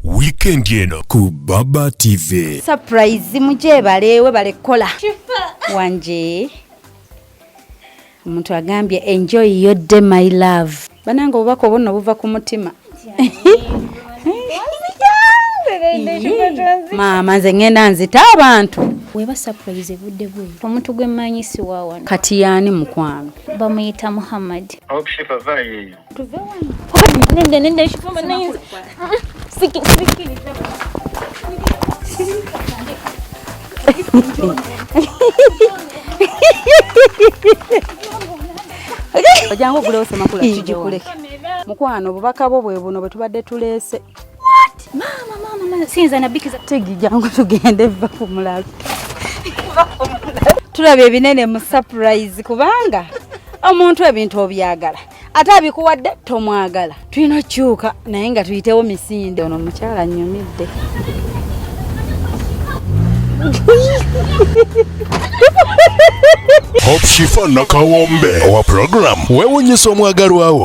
Wiikendi eno ku Baba TV. Surprise mugyebale, webale kukola wanje. Omuntu agambye, "Enjoy your day, my love." Banange, obubaka obwo nno buva ku mutima. Maama, nze ngenda nzita abantu. Weba surprise evudde bweru, omuntu gwe mmanyi si wa wano. Kati yaani, mukwano? Bamuyita Muhammad. Hope Shifa vaayo eyo. Tuve wano. Nedda, nedda, Shifa, naye sikkiriza. Ojjangu ogulewo semakula, tugikuleke. Mukwano, obubaka bwo bwe buno bwe tubadde tuleese. Maama, maama, maama, siyinza nabikiza. Tegi, jangu tugende, va ku mulalu. Tulaba ebinene mu surprise, kubanga omuntu ebintu obyagala, ate abikuwadde tomwagala. Tulina okyuka naye nga tuyitewo misinde. Ono omukyala nnyumidde. Hope Shifa Nakawombe owa program weewunyisa omwagalwawo.